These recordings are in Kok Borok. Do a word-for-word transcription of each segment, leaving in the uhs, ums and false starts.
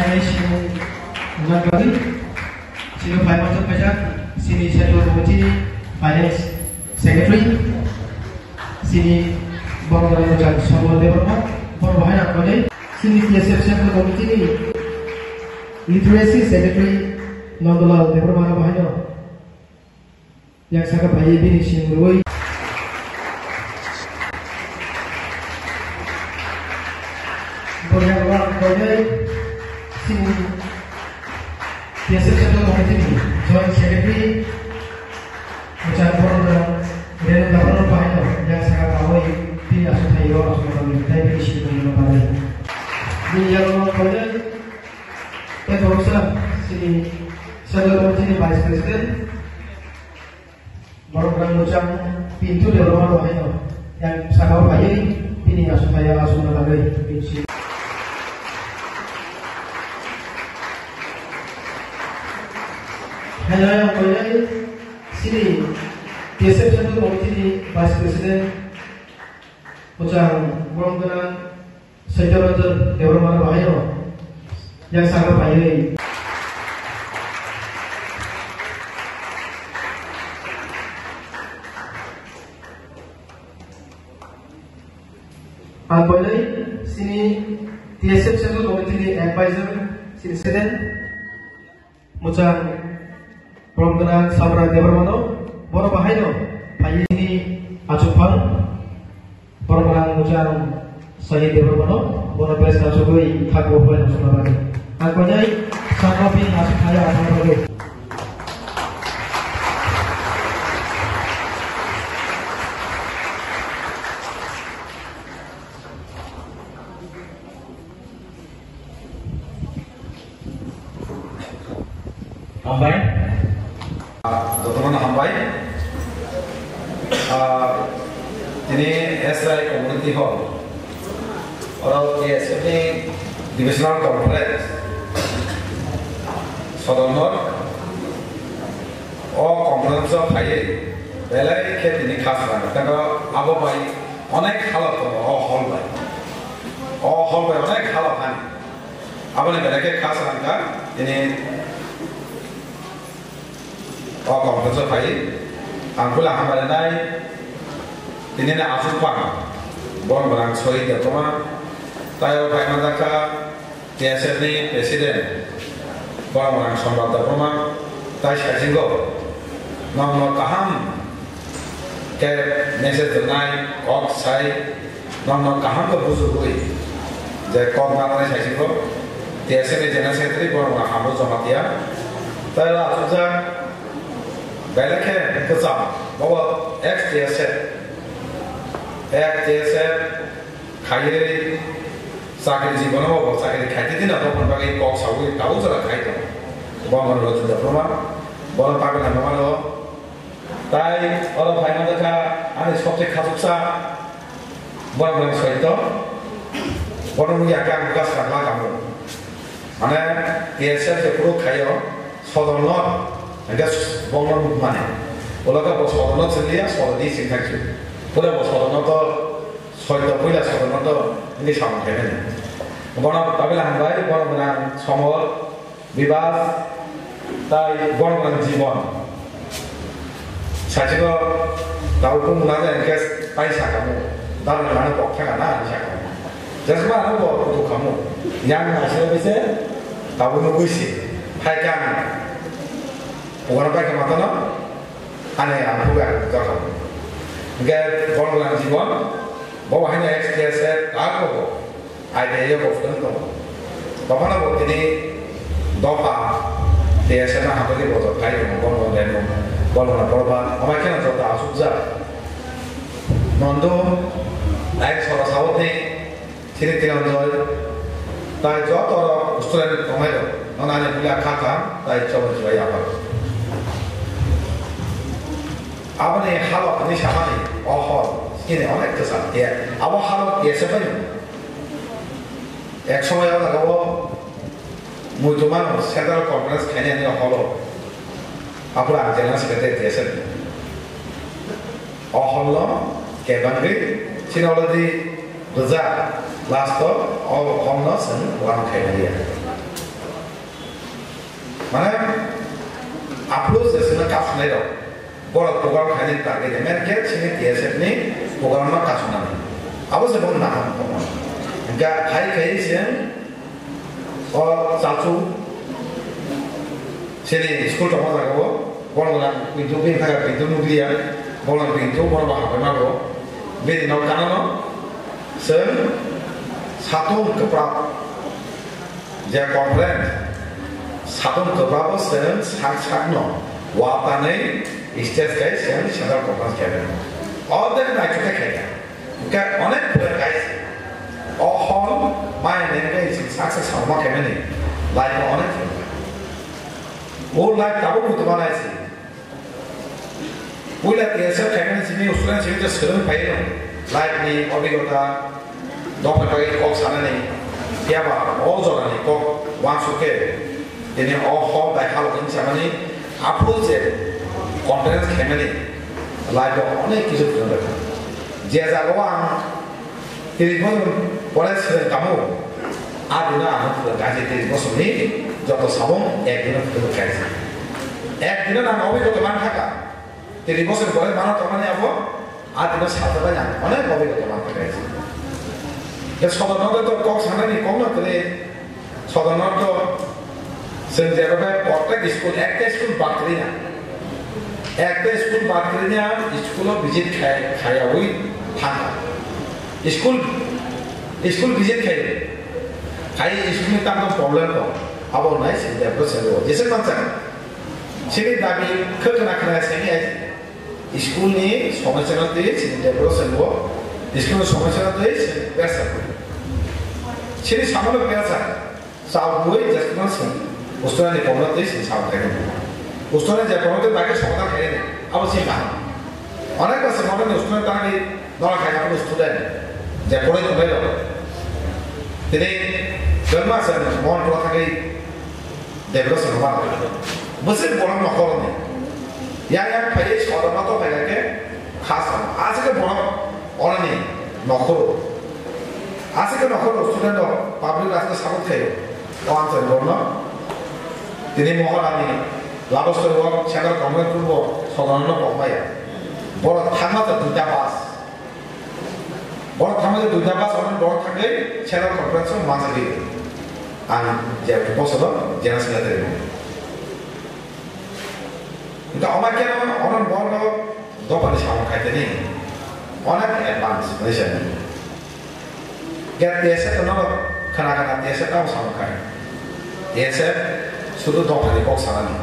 Finance Secretary, sini Central Committee ni Finance Secretary, sini Bongdora Muchang Somol Debbarma, Bongdora Muchang Somol Debbarma, sini T S F Central Committee ni Literacy Secretary Nandalal Debbarma, Bongdora Muchang Yang saka phaiwi bini simi rwui. Boya wang koinai simi T S F Central Committee ni Joint Secretary Muchang Bongdora Renu Debbarma bahai no yang saka phaiwi bini aswk thaio aswk thaio tei bini simi rwui no bagwi. Bini yang wang koinai tei khoroksa simi Central Committee ni Vice President Borok rang Muchang Pintu Debbarma rok haino yang saka o phaiwi bini aswk phaiya aswk no bagwi bini si. Haino yang koinai sini T S F Central Committee ni Vice President Muchang Boromgwnang Saitya Ranjan Debbarma rok haino yang saka phaiwi. Ang koinai sini T S F Central Committee ni Advisor sini Seden Muchang Boromgwnang Sabra Debbarma no, bono bahaino phaiwi ni achukphang. Boromgwnang Muchang Sahib Debbarma no, bono best achugwi khakbo phai achukna bagwi. Ang koinai sakno bini achuk phaiya achukna bagwi. Hambai. Ah, jotono hambai. Ah, tini S I Community Hall. Oro T S F ni Divisional Conference. Sodor North. O conference o phaiwi belai khe tini khasrang. Tei abo bai onek halok tongo o hall bai. O hall bai onek halok hani. Aboni belai khe kha swnamkha, tini o conference-o phai, ang puila hambai rwnai, tini ni achukphang, Boromgwnang Sohi Debbarma, tei o phai manjakha T S F ni President, Boromgwnang Sombal Debbarma, tei saichungo, nokno kaham khe message rwnai, kok sai, Nokno kaham khe bujugwi je kok nangnai saichungo, T S F ni General Secretary Boromgwnang Hambru Jamatia, tei oro achukjak belai khe kwcham, bobo ex T S F, ex T S F khaiwi chakri jibono bobo chakri khaitwi dino, bokoni bagwi kok saui tabuk jora khai tongo. Boromgwnang Rajendra Debbarma, bono tagwi nangma mano. Tai oro phai manjakha ani sobse khachuksa Boromgwnang Soitya. Bono wngya khe ang bwkha sakla kamo. Mane T S F jephuru khaio Sodor North, hwnkhe bongno nukmani. Ulo khe bo Sodor North swngliya, Sodor di singthangsu. Pura bo Sodor North to Soitya puila Sodor North to wngwi samung khaimani. Bono tabila hambai, Boromgwnang Somol, Bibas, tai Boromgwnang Jibon. Saichiko tabuk muna je hwnkhe tai sakamo, dal rwna kok thangana hinwi sakamo. Jesma ano bo kutuk kamo. Yang naisilo bise tabuk nugwi si. Hai kang. Ugana pai khe matano. Ani ang khuga jakamo. Hwnkhe Boromgwnang Jibon. Bo haino ex T S F, abo bo I T I o bo phwrwng tongo. Bophano bo tini dopha T S F no hamjakgwi bojor khai tongo, Boromgwnang Renu, Boromgwnang Prabhat, amai kheno joto achukjak. Nondu, ayang sora sawotni, Sri Tiranjoy, tai joto rok student tongnai rok, nono ani puila kha kaham, tai chobon chibai yaphar. Aboni halok hinwi samani, o hor, chini onek kwcham, abo halok T S F bai. Ek somoy o jaga o muitu mano Central Conference khainani holo. Aphuru ang General Secretary T S F ni. O holo kebangwi chini already rwjak last o, o hol no chwng uang khaimaliya. Nairok, borok program khainai target, main khe chini T S F ni program no kasonani. Abo se bo naham tongma. Ga khai khai se o chachu sini school tongma jaga bo, borok na pintu bin kha pintu nukliya, borok pintu borok ba hapai mago. Bini no kanano se satung keprak. Je conference, satung kwbabo chwng sak sakno watanwi stage khai chwng central conference khaimani. Ordek naithok khe khaikha. Hwnkhe onek pore kaisa. O hall mai nengkhe chwng sak sak sauma khaimani. Life o onek pore. O life tabuk muitu manai se. Puila T S F khaimani simi student simi je swrwng phaio, life ni obhigota, dopha bagwi kok sanani, phiyaba o jorani kok uansuk khe tini o hok bai halok wng samani aphuru je conference khaimani life o onek kisu phwrwng rwkha. Je jagao ang Tris bosor pore swrwng tamo, a dino ang phwrwng kaisa tris bosorni joto sabung ek dino phwrwng kaisa. Ek dino nang obhigota man thaka, tris bosor pore mano tongmani abo, a dino salsa bai nang onek obhigota man thaka kaisa. Ke sobo nogo to kok sanani kokno kwrwi. Sodornoto chwng jeba bai protek school, ekta school bad kwrwi na. Ekta school bad kwrwi na, school o visit khai, khaiyawi thangkha. School, school visit khai, khai school ni tamo problem ko. Abo nai chwng jeba chwng o. Jese mansa. Chini dabi khwkhwna khwna chwng ai. School ni somosya no twi chini development bo, school ni somosya no twi chini pressure bo. Chini samung no pressure, chao bui jesma sing, ustura ni pomno twi chini samung khaikha. Ustura ni je pomno twi bagwi somadan khaikha ni, abo chini kaham. Onek bwswk modern ni ustura tangwi nora khaikha abo student, je poroi tonglai rok. Tini kwbangma se mon pura thangwi Decoration ma bwswk borok nokhorni. Yang yang phaiwi sodorno to phai khe kha sa. Aswk borok oroni nokhoro. Aswk nokhoro student rok public rasta support khaio. O ang sai borno. Tini mohor ani labo story work center convent purbo sodorno kokmaya. Borok thangma ta duita bus. Borok thangwi duita bus on borok thangwi Central Conference o manjagwi ang je bosoro General Secretary. Hingke omo khe ono borok dophani samung khaitani onek advance hinwi sani. Hingke T S F no khana khana T S F no samung khai. T S F sudu dophani kok sanani.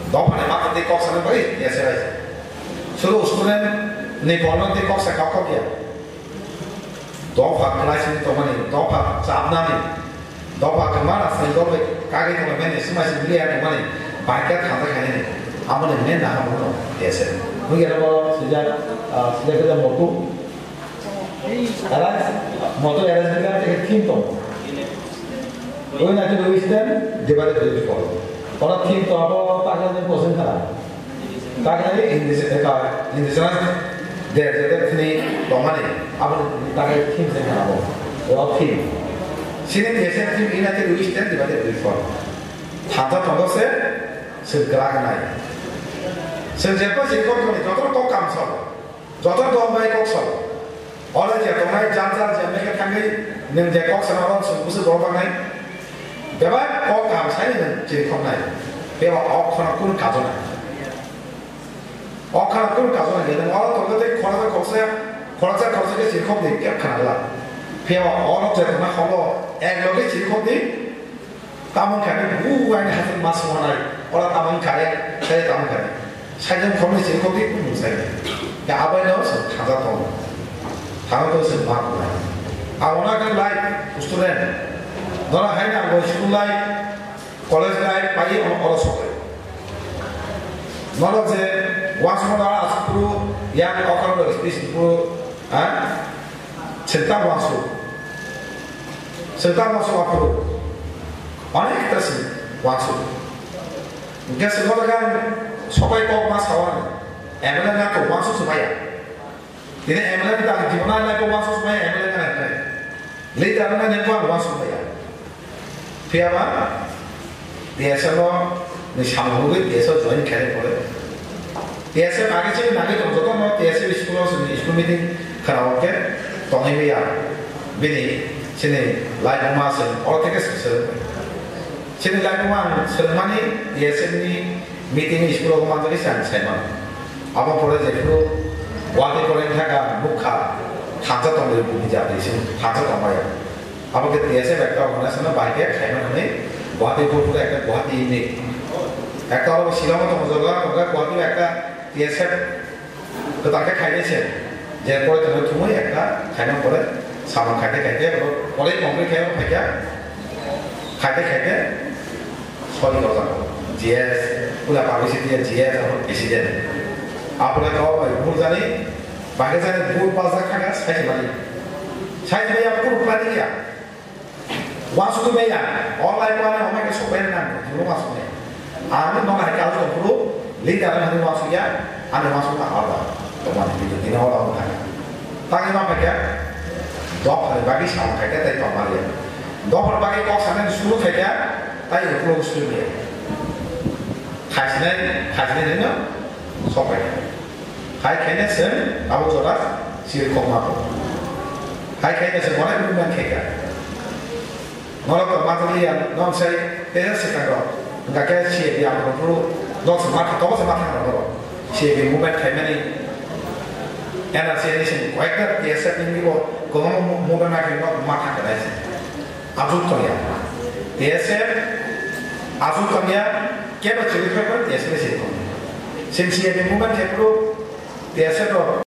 Dophani matwtwi kok sanani bagwi T S F hai. Suru student ni bolno tei kok sa kok kok ya. Dopha kwlai sini tongmani, dopha chapnani, dopha kwmana sini dopha kagwi tongmani, sima sini liya tongmani, baikha thangta khainani, amoni men na hamu no, ese. Mui gana bo sijak, ah, sijak khe motu. Arise, motu arise ni kan teke theme tong. When I do this, then divided into four. Ora theme to abo takle ni kosen khara. Takle indigena, indigenous de, de, de, fini domani, abo takle theme se khara bo. Ora theme. Sini desa theme ina te Luis ten divided into four. Thata tondo se, se grak nai. Se jepa se kok ni, joto to kam sabo. Joto dol bai kok sabo. Oro je tongnai jar jar je mekhe thangwi nwng je kok sana oro swng bwswk borok tongnai. Bebak kok kaham sai nwng chirikhoknai. Bebak ok khorang kunu kajonai. Ok khorang kunu kajonai. Nwng oro tongwi tei khoroksa khoroksa, khoroksa khoroksa khe chirikhok di kep khna glak. Phiya oro je tongnai holo ek loge chirikhok di. Tamon kha ni bu wai ni hasil mas wanai. Ora tamon kha ya, saya tamon kha ni. Saya jang khorni sini khorni pun saya. Ya abai no se thaja tong. Thaja to se ma wanai. Abona kan lai student. Nora hai na go school lai, college lai, pai on ora sok lai. Nora je once more as pro yang okar lo speech pro, ha? Senta wasu. Senta wasu apro. Onek ta si wasu. Hingke se bodo kan sobai kok ma sawan. M L A na to wasu se maya. Tini M L A ni tang jibona lai ko wasu se maya M L A na na. Leader na ne ko wasu maya. Phiya ba, T S F o ni samung rwgwi T S F o join khainai pore. T S F age chini nangwi tong joto no T S F school o chini school meeting khana o khe tongwi ya. Bini chini lai buma se oro theke se se. Chini lai buma ang swrwngmani T S F ni meeting school o manjagwi se ang sai mano. Abo pore jephuru Guwahati pore thaka nukha thansa tongwi bini jati se thansa tongmaya. Abo khe T S F ekta organization no bai khe khaima hwnwi Guwahati pore ekta Guwahati ni ekta oro Shillong o tongo joga tongo Guwahati ekta T S F kwtal khe khainai se je pore tongwi thumwi ekta khaina pore samung khaite khaite pore complete khaima phaikha khaite khaite soi rojak G S pula publicity G S abo president apore kau bai burjani bagajani bur pajak thaka sai mani sai mani ya pur plani ya Wansukmaya, online mane omai ke sokbai nang, julu wansukmaya. Ang no hai kal jong phuru, leader ang hari wansukya, ani wansukna alda. Tomani video dina wala wala. Tangi ma phaikya, dok hari bagi sama phaikya, tai tong maliya. Dok hari bagi kok sana suru phaikya, tai ulo suru ya. Khaisinai, khaisinai dino, sokbai. Hai khaina chwng abo jora sir kokma to. Hai khaina chwng onek movement khaika. Norok to matwli ya, non sai tesa sikang rok. Hingka khe C A P ang rok phuru, nok se matha, tobo se matha rok rok. C A P movement khaimani N R C ni sing koyekta T S F ni bo kwbangma mo-, movement ma khe nok matha khe nai se. Ajuk tongya. T S F ajuk tongya, kebo chiri khe T S F ni sing tongya. Sing C A P movement khe phuru T S F rok